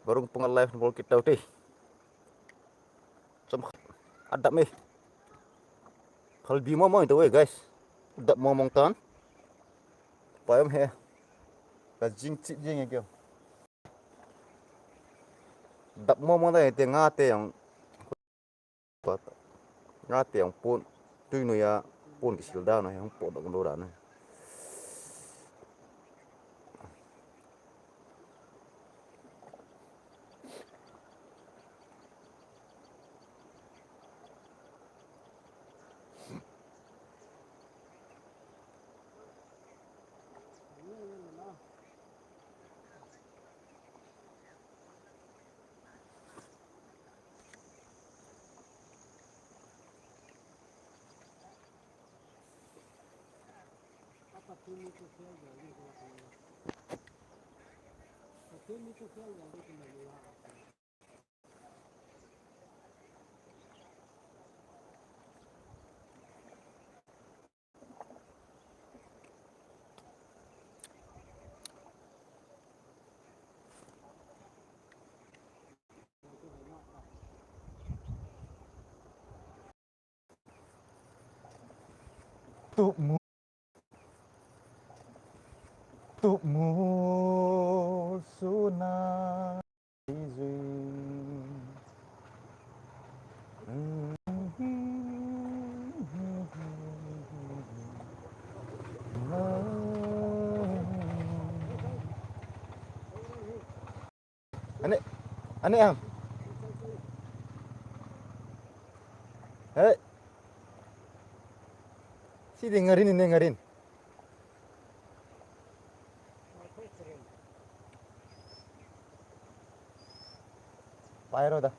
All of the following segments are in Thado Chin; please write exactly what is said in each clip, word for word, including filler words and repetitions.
Varung panga live bol kit tau te. Chom khat. Adap me. Khalbi mo mo to e, guys. Adap mo mong tan. Payam he. Ka jing chip jing e kyo. Dap mo mo da e te nga te yang. Nga te ang pon, tui noi a pon kisil dan u hi, hung potdoh lou dan u hi. Tup mu, tup mu suna zui. Ane, ane am. Hey. Si di ngarin, ini ngarin. Pairo da.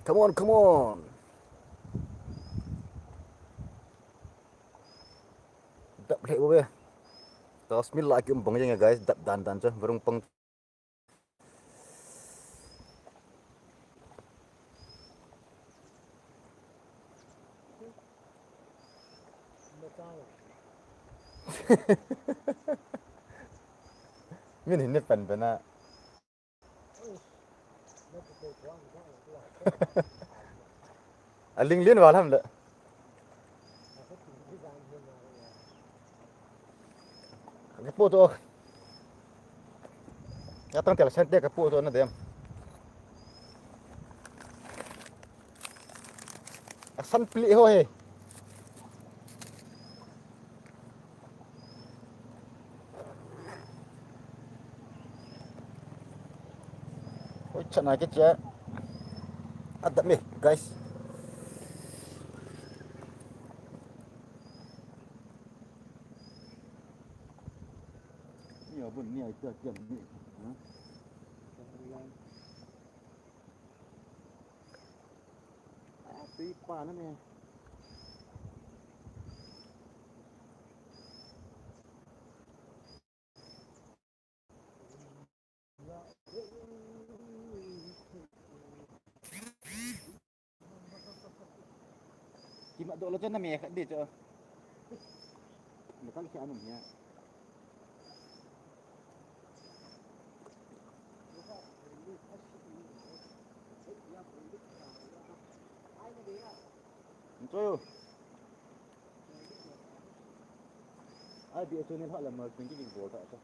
Come on, come on. Dap lheh bou ve. Dust mil la ki um bang jeng e guys, dap dan dan chu. Varung pang. Min hin ne pan pan a. A ling lien val ham le. Ka pu to. Ya tang tel sen te ka pu to na dem. A san pli ho he. Oi, chana ke cha. Adap me, guys. Ni abun ni ai cha cha ni. Ha? Ah, tui pa na me. Kimat doh lo chu na me khat di chu. Na kal khi anum hia. Nchoyo. Ai bi chu ni lha la ma twenty king bol ta chu.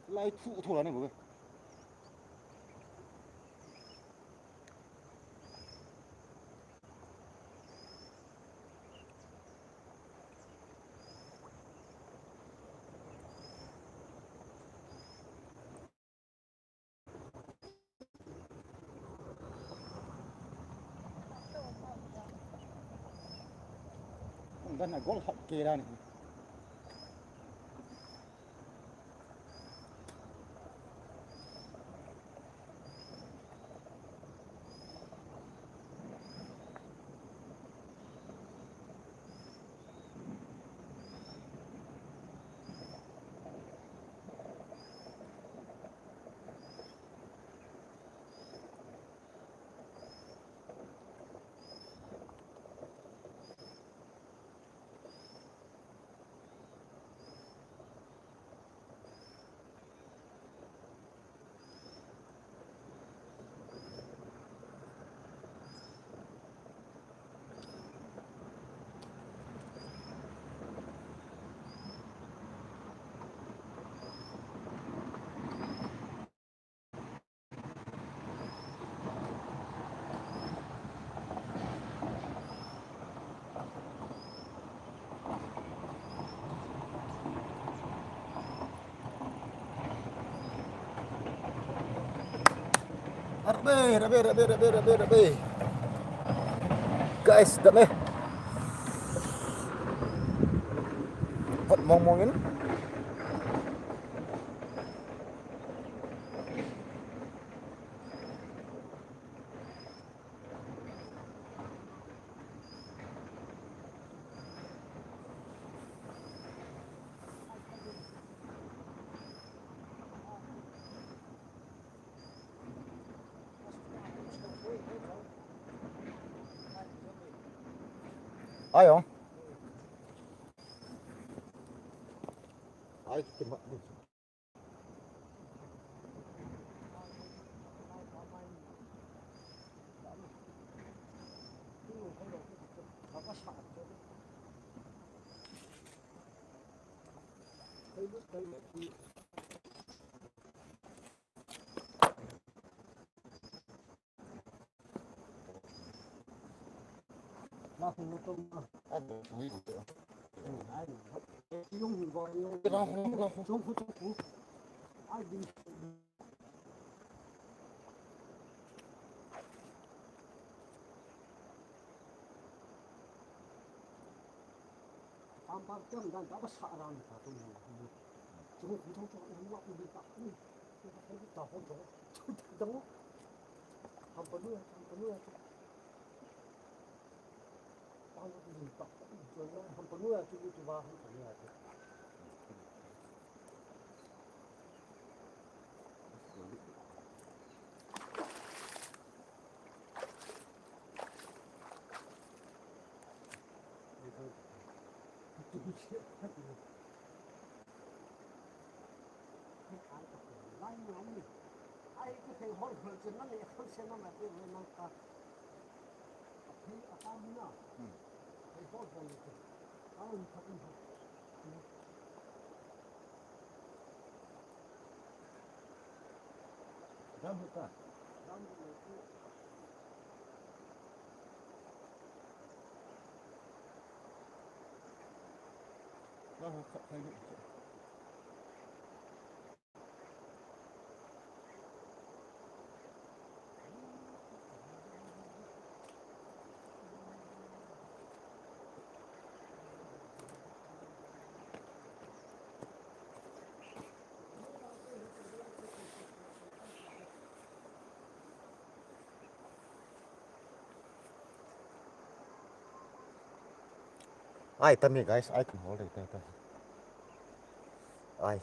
Lai thu thu la ni bo. Gana gol hot ke dan. Rabe, rabe, rabe, rabe, rabe, rabe. Guys, dam e. Hot mong mong in. Ayo. Ai, kimat. Ampar tem dan taba sa ram ta tu ni. Chung khu thong thong ni wa u ta ni. Ta hon thong. Thong. Ham pa nu ya, ham pa nu ya. Ta nu ni ta. Ham pa nu ya tu tu ba ham pa nu ya tu. Ai, tami guys, ai kan hol dei, tei, tei. Ai.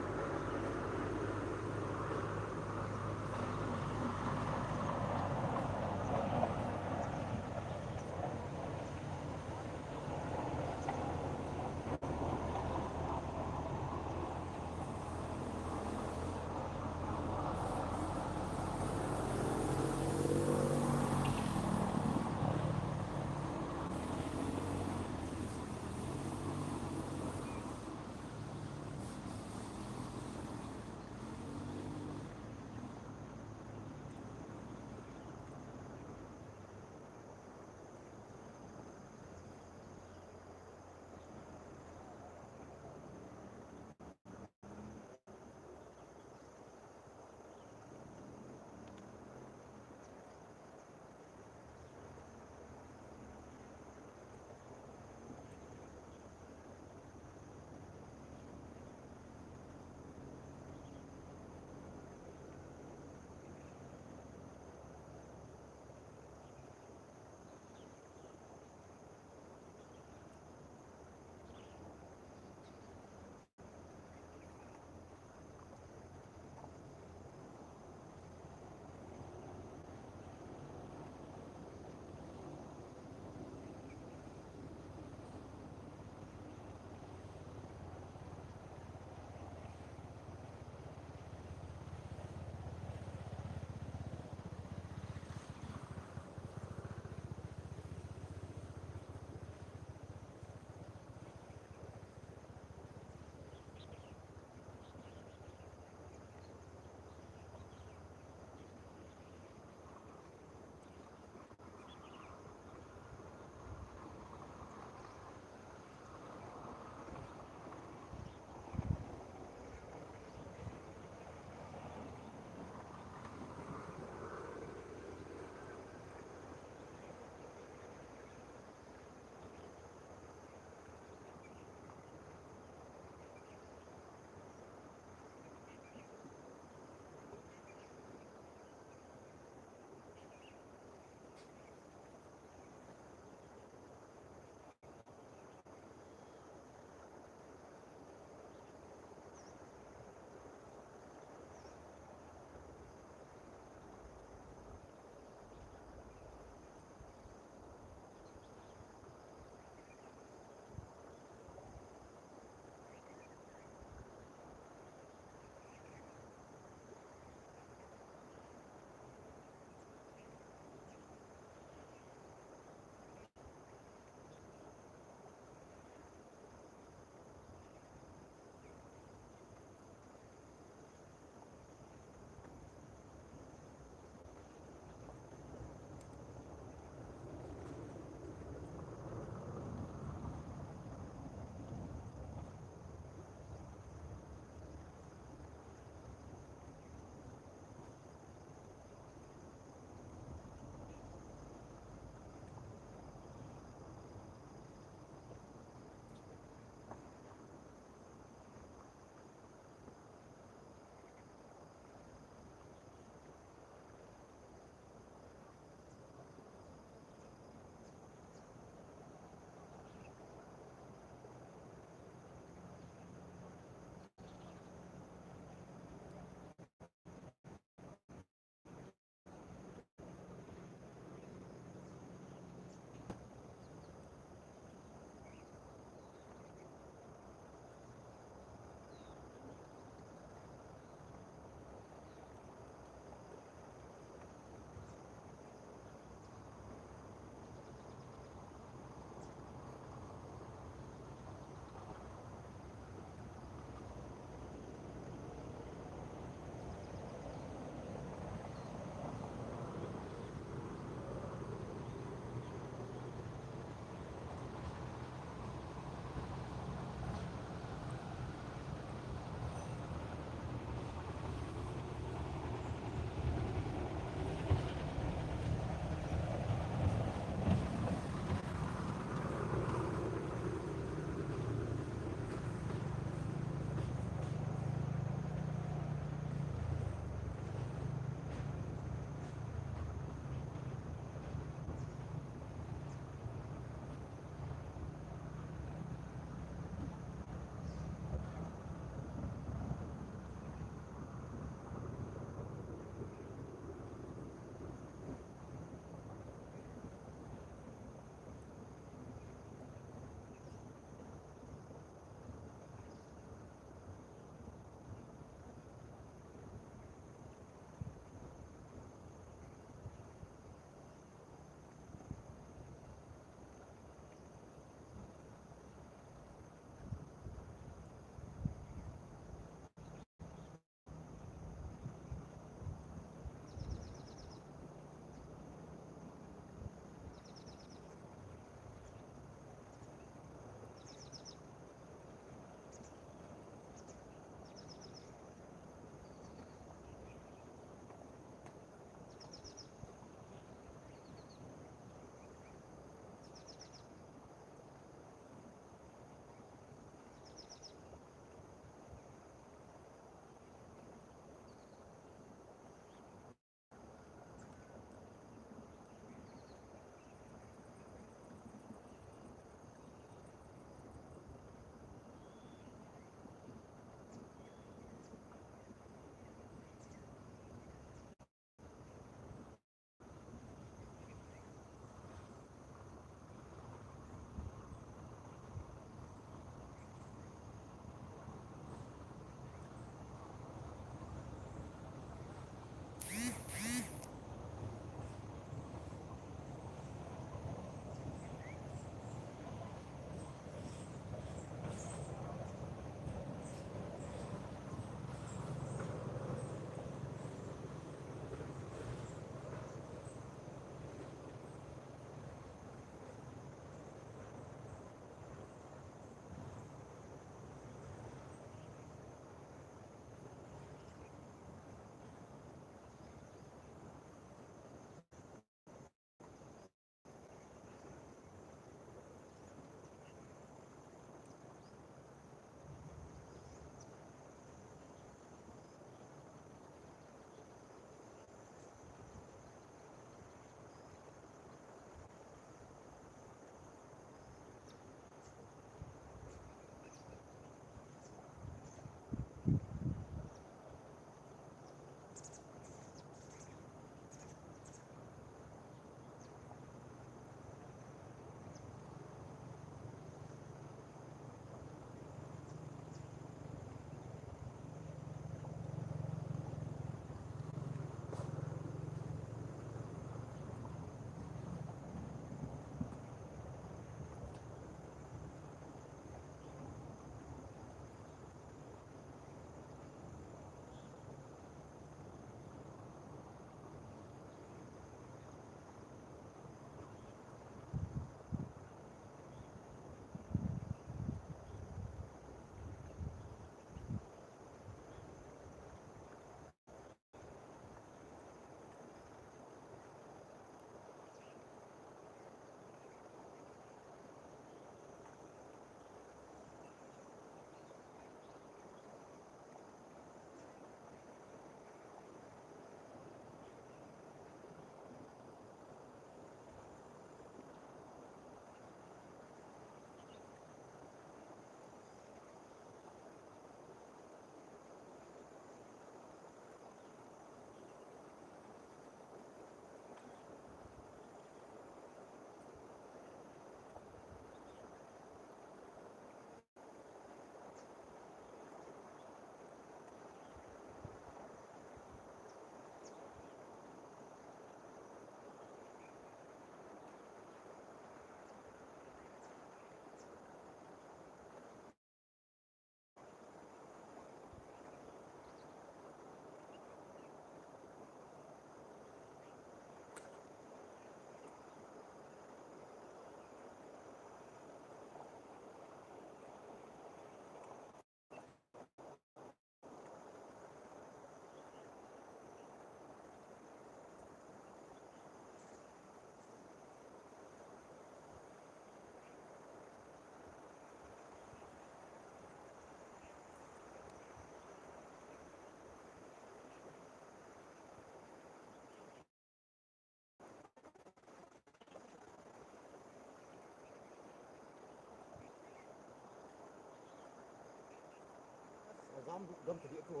Gam, gam tadi tu.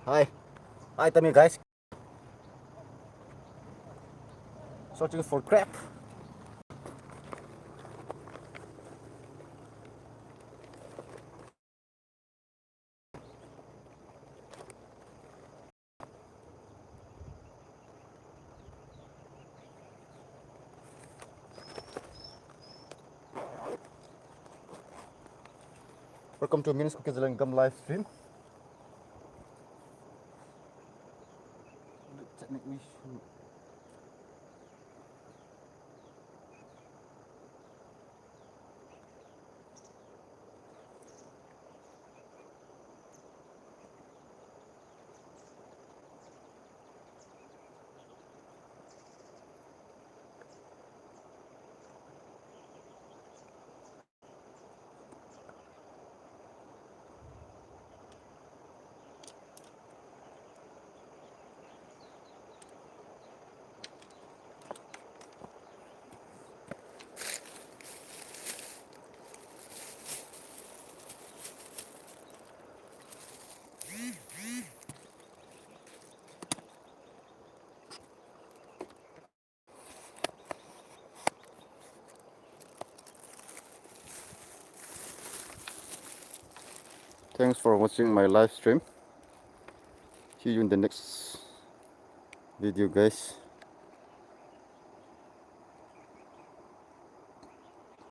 Hi. Hi, Tami guys. Searching for crab. Welcome to Min's Kuki Zalengam live stream. Thanks for watching my live stream. See you in the next video, guys.